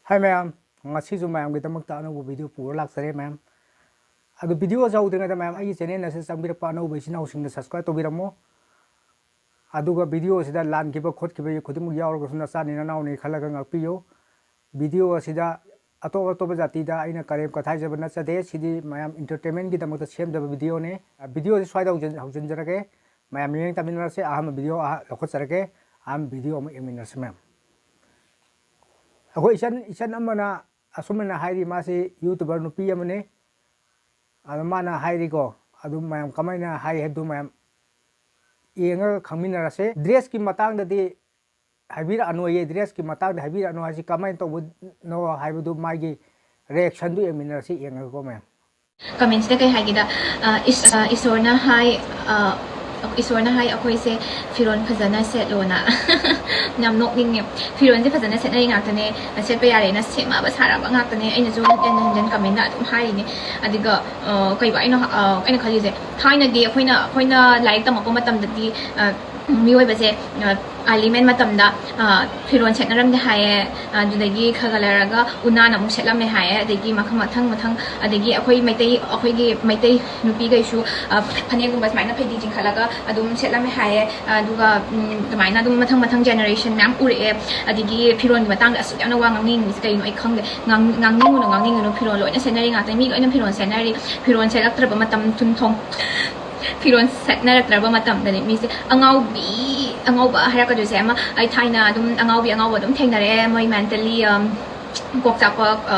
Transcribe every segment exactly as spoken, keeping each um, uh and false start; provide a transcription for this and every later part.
ꯍꯥꯏ ꯃꯌꯥꯝ, ꯉꯁꯤꯁꯨ ꯃꯌꯥꯝꯒꯤꯗꯃꯛꯇ ꯑꯅꯧꯕ ꯚꯤꯗꯤꯑꯣ ꯄꯨꯔ ꯂꯥꯛꯆꯔꯦ ꯃꯌꯥꯝ꯫ ꯑꯗꯨ ꯚꯤꯗꯤꯑꯣ ꯑꯁꯤ ꯍꯧꯗ꯭ꯔꯤꯉꯩꯗ ꯃꯌꯥꯝ ꯑꯩꯒꯤ ꯆꯦꯅꯦꯜ ꯑꯁꯤꯗ ꯆꯪꯕꯤꯔꯛꯄ ꯑꯅꯧꯕ ꯏꯆꯤꯟ ꯏꯅꯥꯎꯁꯤꯡꯅ ꯁꯕꯁꯀ꯭ꯔꯥꯏꯕ ꯇꯧꯕꯤꯔꯝꯃꯣ꯫ ꯑꯗꯨꯒ ꯚꯤꯗꯤꯑꯣ ꯑꯁꯤꯗ ꯂꯥꯟꯈꯤꯕ ꯈꯣꯠꯈꯤꯕ ꯈꯨꯗꯤꯡꯃꯛ ꯌꯥꯎꯔꯒꯁꯨ ꯅꯆꯥꯅꯤ ꯅꯅꯥꯎꯅꯤ ꯈꯜꯂꯒ ꯉꯥꯛꯄꯤꯌꯨ꯫ ꯚꯤꯗꯤꯑꯣ ꯑꯁꯤꯗ ꯑꯇꯣꯞ ꯑꯇꯣꯞꯄ ꯖꯥꯇꯤꯗ ꯑꯩꯅ ꯀꯔꯦꯝ ꯀꯊꯥꯏꯖꯕ ꯅꯠꯆꯗꯦ꯫ ꯁꯤꯗꯤ ꯃꯌꯥꯝ ꯏꯟꯇꯔꯇꯦꯟꯃꯦꯟꯒꯤꯗꯃꯛꯇ ꯁꯦꯝꯖꯕ ꯚꯤꯗꯤꯑꯣꯅꯤ꯫ ꯚꯤꯗꯤꯑꯣ ꯑꯁꯤ ꯁ꯭ꯋꯥꯏꯗ ꯍꯧꯖꯤꯟ-, ꯍꯧꯖꯤꯟꯖꯔꯒꯦ꯫ ꯃꯌꯥꯝ ꯌꯦꯡ ꯇꯥꯃꯤꯟꯅꯔꯁꯦ꯫ ꯑꯍꯥꯟꯕ ꯚꯤꯗꯤꯑꯣ ꯑꯍ-, ꯂꯧꯈꯠꯆꯔꯒꯦ꯫ ꯑꯍꯥꯟꯕ ꯚꯤꯗꯤꯑꯣ ꯑꯃ ꯌꯦꯡꯃꯤꯟꯅꯔꯁꯤ ꯃꯌꯥꯝ꯫ ꯑꯩꯈꯣꯏ ꯏꯆꯟ, ꯏꯆꯟ ꯑꯃꯅ ꯑꯁꯨꯃꯥꯏꯅ ꯍꯥꯏꯔꯤ, ꯃꯥꯁꯤ YouTuber ꯅꯨꯄꯤ ꯑꯃꯅꯤ꯫ ꯑꯗꯣ ꯃꯥꯅ ꯍꯥꯏꯔꯤꯀꯣ, ꯑꯗꯨ ꯃꯌꯥꯝ ꯀꯃꯥꯏꯅ ꯍꯥꯏ ꯍꯥꯏꯕꯗꯨ ꯃꯌꯥꯝ ꯌꯦꯡꯉꯒ ꯈꯪꯃꯤꯟꯅꯔꯁꯦ꯫ ꯗ꯭ꯔꯦꯁꯀꯤ ꯃꯇꯥꯡꯗꯗꯤ ꯍꯥꯏꯕꯤꯔꯛꯑꯅꯨ ꯑꯌꯦ, ꯗ꯭ꯔꯦꯁꯀꯤ ꯃꯇꯥꯡꯗ ꯍꯥꯏꯕꯤꯔꯛꯑꯅꯨ ꯍꯥꯏꯁꯤ ꯀꯃꯥꯏꯅ ꯇꯧꯕꯅꯣ ꯍꯥꯏꯕꯗꯨ ꯃꯥꯒꯤ ꯔꯤꯌꯦꯛꯁꯟꯗꯨ ꯌꯦꯡꯃꯤꯟꯅꯔꯁꯤ, ꯌꯦꯡꯉꯒꯀꯣ ꯃꯌꯥꯝ꯫ ꯀꯃꯦꯟꯁꯤꯗ ꯀꯩ ꯍꯥꯏꯒꯦꯗ, ꯑ, ꯏꯁ-, ꯑ, ꯏꯁꯣꯔꯅ ꯍꯥꯏ, ꯑ, ꯏꯁꯣꯔꯅ ꯍꯥꯏ ꯑꯩꯈꯣꯏꯁꯦ ꯐꯤꯔꯣꯜ ꯐꯖꯅ ꯁꯦꯠꯂꯣꯅ꯫ ꯌꯥꯝ ꯅꯣꯛꯅꯤꯡꯉꯦ꯫ ꯐꯤꯔꯣꯜꯁꯦ ꯐꯖꯅ ꯁꯦꯠꯅꯔꯤ ꯉꯥꯛꯇꯅꯦ, ꯁꯦꯠꯄ ꯌꯥꯔꯦꯅ ꯁꯦꯝꯃꯕ ꯁꯥꯔꯕ ꯉꯥꯛꯇꯅꯦ꯫ ꯑꯩꯅꯁꯨ ꯍꯟꯖꯟ ꯍꯟꯖꯟ ꯀꯃꯦꯟꯗ ꯑꯗꯨꯝ ꯍꯥꯏꯔꯤꯅꯦ꯫ ꯑꯗꯨꯒ, ꯑ, ꯀꯩꯕ ꯑꯩꯅ, ꯑ, ꯑꯩꯅ ꯈꯜꯂꯤꯁꯦ, ꯊꯥꯏꯅꯗꯤ ꯑꯩꯈꯣꯏꯅ, ꯑꯩꯈꯣꯏꯅ ꯂꯥꯏꯔꯤꯛ ꯇꯝꯃꯛꯄ ꯃꯇꯝꯗꯗꯤ, ꯑ, ꯃꯤꯑꯣꯏꯕꯁꯦ, ꯑ, ꯑꯥꯔꯂꯤ ꯃꯦꯟ ꯃꯇꯝꯗ, ꯑ, ꯐꯤꯔꯣꯜ ꯁꯦꯠꯅꯔꯝꯗꯦ ꯍꯥꯏꯌꯦ꯫ ꯑꯗꯨꯗꯒꯤ ꯈꯔ ꯈꯔ ꯂꯩꯔꯒ ꯎꯅꯥꯅ ꯑꯃꯨꯛ ꯁꯦꯠꯂꯝꯃꯦ ꯍꯥꯏꯌꯦ꯫ ꯑꯗꯒꯤ ꯃꯈꯪ-, ꯃꯊꯪ ꯃꯊꯪ, ꯑꯗꯒꯤ ꯑꯩꯈꯣꯏ ꯃꯩꯇꯩ, ꯑꯩꯈꯣꯏꯒꯤ ꯃꯩꯇꯩ ꯅꯨꯄꯤꯈꯩꯁꯨ, ꯑ, ꯐꯅꯦꯛꯒꯨꯝꯕ ꯁꯨꯃꯥꯏꯅ ꯐꯩꯗꯤ ꯆꯤꯡꯈꯠꯂꯒ ꯑꯗꯨꯝ ꯁꯦꯠꯂꯝꯃꯦ ꯍꯥꯏꯌꯦ꯫ ꯑꯗꯨꯒ, ꯎꯝ, ꯑꯗꯨꯃꯥꯏꯅ ꯑꯗꯨꯝ ꯃꯊꯪ ꯃꯊꯪ ꯖꯦꯅꯦꯔꯦꯁꯟ ꯃꯌꯥꯝ ꯎꯔꯛꯑꯦ꯫ ꯑꯗꯒꯤ ꯐꯤꯔꯣꯜꯒꯤ ꯃꯇꯥꯡꯗ ꯑꯁꯨꯛ ꯌꯥꯝꯅ ꯋꯥ ꯉꯥꯡꯅꯤꯡꯉꯤꯁꯦ ꯀꯩꯅꯣ ꯑꯩ ꯈꯪꯗꯦ꯫ ꯉꯥꯡ-, ꯉꯥꯡꯅꯤꯡꯉꯨꯅꯨ, ꯉꯥꯡꯅꯤꯡꯉꯨꯅꯨ, ꯐꯤꯔꯣꯜ ꯂꯣꯏꯅ ꯁꯦꯠꯅꯔꯤ ꯉꯥꯛꯇꯅꯤ꯫ ꯃꯤ ꯂꯣꯏꯅ ꯐꯤꯔꯣꯜ ꯁꯦꯠꯅꯔꯤ꯫ ꯐꯤꯔꯣꯜ ꯁꯦꯠꯂꯛꯇ꯭ꯔꯕ ꯃꯇꯝ ꯊꯨꯟ ꯊꯣꯡ-, ꯐꯤꯔꯣꯜ ꯁꯦꯠꯅꯔꯛꯇ꯭ꯔꯕ ꯃꯇꯝꯗꯅꯦ ꯃꯤꯁꯦ ꯑꯉꯥꯎꯕꯤ, ꯑꯉꯥꯎꯕ ꯍꯥꯏꯔꯛꯀꯗꯣꯏꯁꯦ꯫ ꯑꯃ ꯑꯩ ꯊꯥꯏꯅ ꯑꯗꯨꯝ ꯑꯉꯥꯎꯕꯤ, ꯑꯉꯥꯎꯕ ꯑꯗꯨꯝ ꯊꯦꯡꯅꯔꯛꯑꯦ꯫ ꯃꯣꯏ ꯃꯦꯟꯇꯦꯜꯂꯤ, ꯑꯝ, ꯀꯣꯛ ꯆꯥꯛꯄ, ꯑ,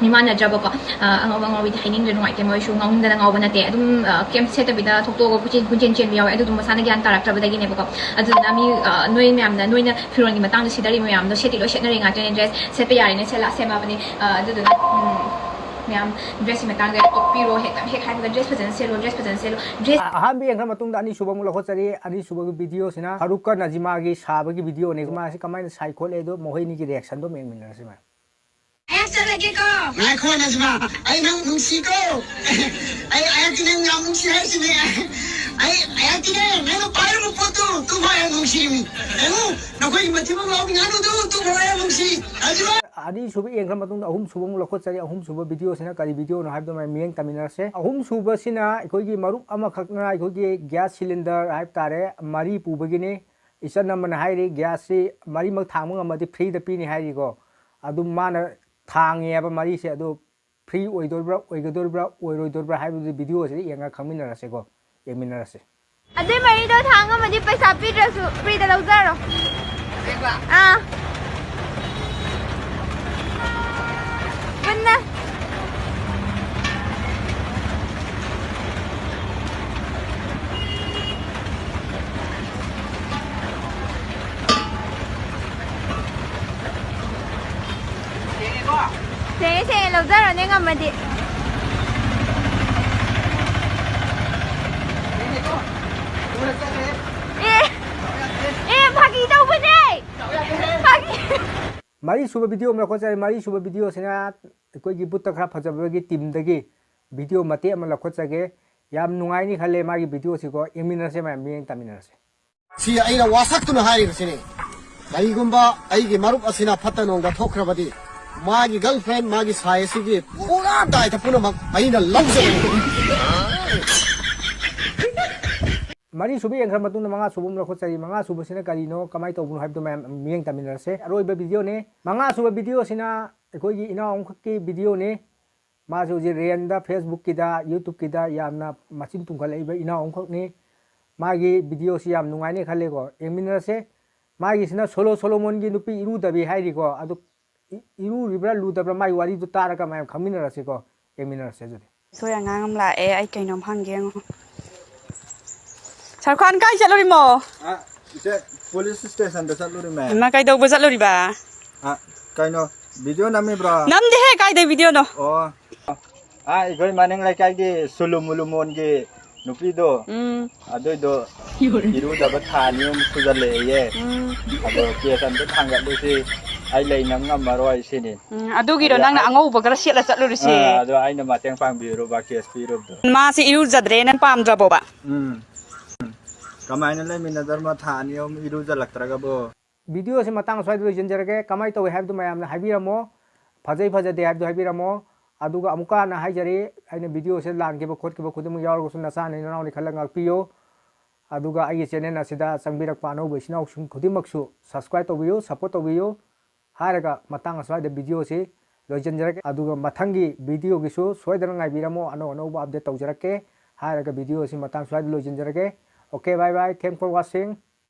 ꯃꯤ ꯃꯥꯟꯅꯗ꯭ꯔꯕꯀꯣ꯫ ꯑ, ꯑꯉꯥꯎꯕ, ꯑꯉꯥꯎꯕꯤꯗꯤ ꯍꯥꯏꯅꯤꯡꯗ꯭ꯔꯦ, ꯅꯨꯡꯉꯥꯏꯇꯦ꯫ ꯃꯣꯏꯁꯨ ꯉꯥꯎꯅꯤꯡꯗꯅ ꯉꯥꯎꯕ ꯅꯠꯇꯦ꯫ ꯑꯗꯨꯝ, ꯑ, ꯀꯩꯝ ꯁꯦꯠꯇꯕꯤꯗ ꯊꯣꯛꯇꯣꯛꯑꯒ ꯀꯣꯏꯆꯦꯟ, ꯀꯣꯏꯆꯦꯟ ꯆꯦꯟꯕ ꯌꯥꯎꯋꯦ꯫ ꯑꯗꯨꯗꯣ ꯃꯁꯥꯅ ꯒ꯭ꯌꯥꯟ ꯇꯥꯔꯛꯇ꯭ꯔꯕꯗꯒꯤꯅꯦꯕꯀꯣ꯫ ꯑꯗꯨꯗꯨꯅ ꯃꯤ, ꯑ, ꯅꯣꯏ ꯃꯌꯥꯝꯅ, ꯅꯣꯏꯅ ꯐꯤꯔꯣꯜꯒꯤ ꯃꯇꯥꯡꯗ ꯁꯦꯠꯅꯔꯤ ꯃꯌꯥꯝꯗꯣ ꯁꯦꯠꯇꯤ ꯂꯣꯏ ꯁꯦꯠꯅꯔꯤ ꯉꯥꯛꯇꯅꯦ꯫ ꯗ꯭ꯔꯦꯁ ꯁꯦꯠꯄ ꯌꯥꯔꯦꯅ ꯁꯦꯠꯂ ꯁꯦꯝꯃꯕꯅꯤ꯫ ꯑ, ꯑꯗꯨꯗꯨꯅ, ꯎꯝ, ꯃꯌꯥꯝ ꯗ꯭ꯔꯦꯁꯀꯤ ꯃꯇꯥꯡꯗ ꯇꯣꯛꯄꯤꯔꯣ꯫ ꯍꯦꯛꯇ ꯍꯦꯛ ꯍꯥꯏꯕꯗ ꯗ꯭ꯔꯦꯁ ꯐꯖꯅ ꯁꯦꯠꯂꯣ, ꯗ꯭ꯔꯦꯁ ꯐꯖꯅ ꯁꯦꯠꯂꯣ, ꯗ꯭ꯔꯦꯁ ꯑ-, ꯑꯍꯥꯟꯕ ꯌꯦꯡꯈ꯭ꯔ ꯃꯇꯨꯡꯗ ꯑꯅꯤꯁꯨꯕ ꯑꯃꯨꯛ ꯂꯧꯈꯠꯆꯔꯤ꯫ ꯑꯅꯤꯁꯨꯕꯒꯤ ꯚꯤꯗꯤꯑꯣꯁꯤꯅ ꯐꯥꯔꯨꯛꯀ ꯅꯖꯤꯃꯥꯒꯤ ꯁꯥꯕꯒꯤ ꯚꯤꯗꯤꯑꯣꯅꯦ꯫ ꯃꯥꯁꯤ ꯀꯃꯥꯏꯅ ꯁꯥꯏ ꯈꯣꯠꯂꯦ ꯑꯗꯣ ꯃꯈꯣꯏ ꯑꯅꯤꯒꯤ ꯔꯤꯌꯦꯛꯁꯟꯗꯣ ꯑꯃ ꯌꯦꯡꯃꯤꯟꯅꯔꯁꯤ ꯃꯌꯥꯝ꯫ ꯑꯩ ꯆꯠꯂꯒꯦꯀꯣ꯫ ꯉꯥꯏꯈꯣ ꯅꯖꯤꯃꯥ, ꯑꯩ ꯅꯪ ꯅꯨꯡꯁꯤꯀꯣ꯫ ꯑꯩ, ꯑꯩ ꯍꯧꯖꯤꯛ ꯅꯪ ꯌꯥꯝ ꯅꯨꯡꯁꯤ ꯍꯥꯏꯁꯤꯅꯦ꯫ ꯑꯩ ꯉꯥꯏꯍꯥꯛꯇꯤꯅꯦ, ꯅꯪꯅ ꯄꯥꯏꯔꯝꯕ ꯄꯣꯠꯇꯣ ꯇꯨꯐꯥꯎ ꯌꯥꯝ ꯅꯨꯡꯁꯤꯔꯤꯃꯤ꯫ ꯌꯦꯡꯉꯨ, ꯅꯈꯣꯏꯒꯤ ꯃꯊꯤꯕꯣꯡ ꯂꯥꯎꯕꯤ ꯉꯥꯅꯨꯗꯣ ꯇꯨꯐꯥꯎ ꯌꯥꯝ ꯅꯨꯡꯁꯤ꯫ ꯑꯗꯨꯒ ꯑꯅꯤꯁꯨꯕ ꯌꯦꯡꯈ꯭ꯔ ꯃꯇꯨꯡꯗ ꯑꯍꯨꯝꯁꯨꯕ ꯑꯃꯨꯛ ꯂꯧꯈꯠꯆꯔꯤ꯫ ꯑꯍꯨꯝꯁꯨꯕ ꯚꯤꯗꯤꯑꯣꯁꯤꯅ ꯀꯔꯤ ꯚꯤꯗꯤꯑꯣꯅꯣ ꯍꯥꯏꯕꯗꯨ ꯃꯌꯥꯝ ꯃꯤꯠꯌꯦꯡ ꯇꯥꯃꯤꯟꯅꯔꯁꯦ꯫ ꯑꯍꯨꯝꯁꯨꯕꯁꯤꯅ ꯑꯩꯈꯣꯏꯒꯤ ꯃꯔꯨꯞ ꯑꯃꯈꯛꯅ ꯑꯩꯈꯣꯏꯒꯤ ꯒ꯭ꯌꯥꯁ ꯁꯤꯂꯤꯟꯗꯔ ꯍꯥꯏꯕ ꯇꯥꯔꯦ, ꯃꯔꯤ ꯄꯨꯕꯒꯤꯅꯤ꯫ ꯏꯆꯟ ꯑꯃꯅ ꯍꯥꯏꯔꯤ, ꯒ꯭ꯌꯥꯁꯁꯤ ꯃꯔꯤꯃꯛ ꯊꯥꯡꯕ ꯉꯝꯃꯗꯤ ꯐ꯭ꯔꯤꯗ ꯄꯤꯅꯤ ꯍꯥꯏꯔꯤꯀꯣ꯫ ꯑꯗꯨ ꯃꯥꯅ ꯊꯥꯡꯉꯦꯕ ꯃꯔꯤꯁꯦ, ꯑꯗꯨ ꯐ꯭ꯔꯤ ꯑꯣꯏꯗꯣꯔꯤꯕ꯭ꯔꯥ, ꯑꯣꯏꯒꯗꯣꯔꯤꯕ꯭ꯔꯥ, ꯑꯣꯏꯔꯣꯏꯗꯣꯔꯤꯕ꯭ꯔꯥ ꯍꯥꯏꯕꯗꯨꯗꯤ ꯚꯤꯗꯤꯑꯣꯁꯤꯗ ꯌꯦꯡꯉꯒ ꯈꯪꯃꯤꯟꯅꯔꯁꯦꯀꯣ, ꯌꯦꯡꯃꯤꯟꯅꯔꯁꯦ꯫ ꯑꯗꯨꯏ ꯃꯔꯤꯗꯣ ꯊꯥꯡ ꯑꯃꯗꯤ ꯄꯩꯁꯥ ꯄꯤꯗ꯭ꯔꯁꯨ ꯐ꯭ꯔꯤꯗ ꯂꯧꯖꯔꯣ꯫ ꯑꯥ꯫ ꯄꯨꯟꯅ꯫ ꯁꯦꯡꯉꯦ, ꯁꯦꯡꯉꯦ, ꯂꯧꯖꯔꯣꯅꯦ ꯉꯝꯃꯗꯤ꯫ ꯑꯦ, ꯑꯦ, ꯐꯥꯒꯤ ꯇꯧꯕꯅꯦ꯫ ꯐꯥꯒꯤ꯫ ꯃꯔꯤꯁꯨꯕ ꯚꯤꯗꯤꯑꯣ ꯑꯃ ꯂꯧꯈꯠꯆꯔꯤ꯫ ꯃꯔꯤꯁꯨꯕ ꯚꯤꯗꯤꯑꯣꯁꯤꯅ ꯑꯩꯈꯣꯏꯒꯤ ꯕꯨꯠꯇ ꯈꯔ ꯐꯖꯕꯒꯤ ꯇꯤꯝꯗꯒꯤ ꯚꯤꯗꯤꯑꯣ ꯃꯇꯦꯛ ꯑꯃ ꯂꯧꯈꯠꯆꯒꯦ꯫ ꯌꯥꯝ ꯅꯨꯡꯉꯥꯏꯅꯤ ꯈꯜꯂꯦ ꯃꯥꯒꯤ ꯚꯤꯗꯤꯑꯣꯁꯤꯀꯣ꯫ ꯌꯦꯡꯃꯤꯟꯅꯔꯁꯦ ꯃꯌꯥꯝ, ꯃꯤꯠꯌꯦꯡ ꯇꯥꯃꯤꯟꯅꯔꯁꯦ꯫ ꯁꯤ ꯑꯩꯅ ꯋꯥꯁꯛꯇꯨꯅ ꯍꯥꯏꯔꯤꯕꯁꯤꯅꯤ꯫ ꯀꯔꯤꯒꯨꯝꯕ ꯑꯩꯒꯤ ꯃꯔꯨꯞ ꯑꯁꯤꯅ ꯐꯠꯇ ꯅꯣꯡꯗ ꯊꯣꯛꯈ꯭ꯔꯕꯗꯤ, ꯃꯥꯒꯤ ꯒꯔꯜꯐ꯭ꯔꯦꯟ, ꯃꯥꯒꯤ ꯁꯥꯏ ꯑꯁꯤꯒꯤ ꯄꯨꯔꯥ ꯗꯥꯏꯇ ꯄꯨꯝꯅꯃꯛ ꯑꯩꯅ ꯂꯧꯖꯒꯅꯤ꯫ ꯃꯔꯤ ꯁꯨꯕ ꯌꯦꯡꯈ꯭ꯔ ꯃꯇꯨꯡꯗ ꯃꯉꯥ ꯁꯨꯕ ꯑꯃ ꯂꯧꯈꯠꯆꯔꯤ꯫ ꯃꯉꯥ ꯁꯨꯕꯁꯤꯅ ꯀꯔꯤꯅꯣ, ꯀꯃꯥꯏꯅ ꯇꯧꯕꯅꯣ ꯍꯥꯏꯕꯗꯨ ꯃꯌꯥꯝ ꯃꯤꯠꯌꯦꯡ ꯇꯥꯃꯤꯟꯅꯔꯁꯦ꯫ ꯑꯔꯣꯏꯕ ꯚꯤꯗꯤꯑꯣꯅꯤ꯫ ꯃꯉꯥ ꯁꯨꯕ ꯚꯤꯗꯤꯑꯣꯁꯤꯅ ꯑꯩꯈꯣꯏꯒꯤ ꯏꯅꯥꯎ ꯑꯃꯈꯛꯀꯤ ꯚꯤꯗꯤꯑꯣꯅꯤ꯫ ꯃꯥꯁꯨ ꯍꯧꯖꯤꯛ ꯔꯦꯟꯗ, ꯐꯦꯁꯕꯨꯛꯀꯤꯗ, ꯌꯨꯇꯨꯕꯀꯤꯗ ꯌꯥꯝꯅ ꯃꯆꯤꯟ ꯇꯨꯝꯈꯠꯂꯛꯏꯕ ꯏꯅꯥꯎ ꯑꯃꯈꯛꯅꯤ꯫ ꯃꯥꯒꯤ ꯚꯤꯗꯤꯑꯣꯁꯤ ꯌꯥꯝ ꯅꯨꯡꯉꯥꯏꯅꯤ ꯈꯜꯂꯦꯀꯣ, ꯌꯦꯡꯃꯤꯟꯅꯔꯁꯦ꯫ ꯃꯥꯒꯤꯁꯤꯅ ꯁꯣꯂꯣ ꯁꯣꯂꯣꯃꯣꯟꯒꯤ ꯅꯨꯄꯤ ꯏꯔꯨꯗꯕꯤ ꯍꯥꯏꯔꯤꯀꯣ꯫ ꯑꯗꯨ ꯏ-, ꯏꯔꯨꯔꯤꯕ꯭ꯔꯥ ꯂꯨꯗꯕ꯭ꯔꯥ, ꯃꯥꯒꯤ ꯋꯥꯔꯤꯗꯨ ꯇꯥꯔꯒ ꯃꯌꯥꯝ ꯈꯪꯃꯤꯟꯅꯔꯁꯤꯀꯣ, ꯌꯦꯡꯃꯤꯟꯅꯔꯁꯦ ꯑꯗꯨꯗꯤ꯫ ꯑꯩꯈꯣꯏ ꯑꯉꯥꯡ ꯑꯃ ꯂꯥꯛꯑꯦ, ꯑꯩ ꯀꯩꯅꯣꯝ ꯍꯪꯒꯦ ꯌꯦꯡꯉꯣ꯫ ꯁꯔꯨꯛ ꯈꯥꯟ, ꯀꯥꯏ ꯆꯠꯂꯨꯔꯤꯃꯣ? ꯑ, ꯏꯆꯦ, ꯄꯨꯂꯤꯁ ꯁ꯭ꯇꯦꯁꯟꯗ ꯆꯠꯂꯨꯔꯤꯃꯦ꯫ ꯏꯃꯥ, ꯀꯩꯗꯧꯕ ꯆꯠꯂꯨꯔꯤꯕ? ꯑ, ꯀꯩꯅꯣ, ꯚꯤꯗꯤꯑꯣ ꯅꯝꯃꯤꯕ꯭ꯔꯣ? ꯅꯝꯗꯦꯍꯦ, ꯀꯥꯏꯗꯩ ꯚꯤꯗꯤꯑꯣꯅꯣ? ꯑꯣ꯫ ꯑ, ꯑꯩꯈꯣꯏ ꯃꯅꯤꯡ ꯂꯩꯀꯥꯏꯒꯤ ꯁꯨꯂꯨ ꯃꯨꯂꯨꯃꯣꯟꯒꯤ ꯅꯨꯄꯤꯗꯣ, ꯎꯝ꯫ ꯑꯗꯨꯏꯗꯣ ꯏꯔꯨꯗꯕ ꯊꯥ ꯑꯅꯤ ꯑꯍꯨꯝ ꯁꯨꯖꯜꯂꯛꯑꯦꯌꯦ꯫ ꯎꯝ꯫ ꯑꯗꯣ ꯀꯦꯁ ꯑꯝꯇ ꯊꯥꯡꯒꯠꯂꯨꯁꯤ꯫ ꯑꯩ ꯂꯩ ꯅꯪ ꯉꯝꯃꯔꯣꯏ ꯁꯤꯅꯤ꯫ ꯎꯝ, ꯑꯗꯨꯒꯤꯔꯣ ꯅꯪꯅ ꯑꯉꯧꯕ ꯈꯔ ꯁꯦꯠꯂ ꯆꯠꯂꯨꯔꯤꯁꯦ? ꯑꯥ, ꯑꯗꯣ ꯑꯩꯅ ꯃꯇꯦꯡ ꯄꯥꯡꯕꯤꯔꯨꯕ, ꯀꯦꯁ ꯄꯤꯔꯨꯕꯗꯣ꯫ ꯃꯥꯁꯦ ꯏꯔꯨꯖꯗ꯭ꯔꯦꯅ ꯄꯥꯝꯗ꯭ꯔꯕꯣꯕ? ꯎꯝ꯫ ꯀꯃꯥꯏꯅ ꯂꯩꯃꯤꯟꯅꯗꯣꯏꯅꯣ ꯊꯥ ꯑꯅꯤ ꯑꯍꯨꯝ ꯏꯔꯨꯖꯜꯂꯛꯇ꯭ꯔꯒꯕꯨ? ꯚꯤꯗꯤꯑꯣꯁꯤ ꯃꯇꯥꯡ ꯑꯁ꯭ꯋꯥꯏꯗ ꯂꯣꯏꯁꯤꯟꯖꯔꯒꯦ꯫ ꯀꯃꯥꯏꯅ ꯇꯧꯏ ꯍꯥꯏꯕꯗꯨ ꯃꯌꯥꯝꯅ ꯍꯥꯏꯕꯤꯔꯝꯃꯣ, ꯐꯖꯩ ꯐꯖꯗꯦ ꯍꯥꯏꯕꯗꯨ ꯍꯥꯏꯕꯤꯔꯝꯃꯣ꯫ ꯑꯗꯨꯒ ꯑꯃꯨꯛꯀ ꯍꯟꯅ ꯍꯥꯏꯖꯔꯤ, ꯑꯩꯅ ꯚꯤꯗꯤꯑꯣꯁꯤꯗ ꯂꯥꯟꯈꯤꯕ ꯈꯣꯠꯈꯤꯕ ꯈꯨꯗꯤꯡꯃꯛ ꯌꯥꯎꯔꯒꯁꯨ ꯅꯆꯥꯅꯤ ꯅꯅꯥꯎꯅꯤ ꯈꯜꯂꯒ ꯉꯥꯛꯄꯤꯌꯨ꯫ ꯑꯗꯨꯒ ꯑꯩꯒꯤ ꯆꯦꯅꯦꯜ ꯑꯁꯤꯗ ꯆꯪꯕꯤꯔꯛꯄ ꯑꯅꯧꯕ ꯏꯆꯤꯟ ꯏꯅꯥꯎꯁꯤꯡ ꯈꯨꯗꯤꯡꯃꯛꯁꯨ ꯁꯕꯁꯀ꯭ꯔꯥꯏꯕ ꯇꯧꯕꯤꯌꯨ, ꯁꯞꯄꯣꯔꯠ ꯇꯧꯕꯤꯌꯨ ꯍꯥꯏꯔꯒ ꯃꯇꯥꯡ ꯑꯁ꯭ꯋꯥꯏꯗ ꯚꯤꯗꯤꯑꯣꯁꯤ ꯂꯣꯏꯁꯤꯟꯖꯔꯒꯦ꯫ ꯑꯗꯨꯒ ꯃꯊꯪꯒꯤ ꯚꯤꯗꯤꯑꯣꯒꯤꯁꯨ ꯁꯣꯏꯗꯅ ꯉꯥꯏꯕꯤꯔꯝꯃꯣ, ꯑꯅꯧ ꯑꯅꯧꯕ ꯑꯞꯗꯦꯠ ꯇꯧꯖꯔꯛꯀꯦ ꯍꯥꯏꯔꯒ ꯚꯤꯗꯤꯑꯣꯁꯤ ꯃꯇꯥꯡ ꯁ꯭ꯋꯥꯏꯗ ꯂꯣꯏꯁꯤꯟꯖꯔꯒꯦ꯫ Okay, bye bye, thanks for watching.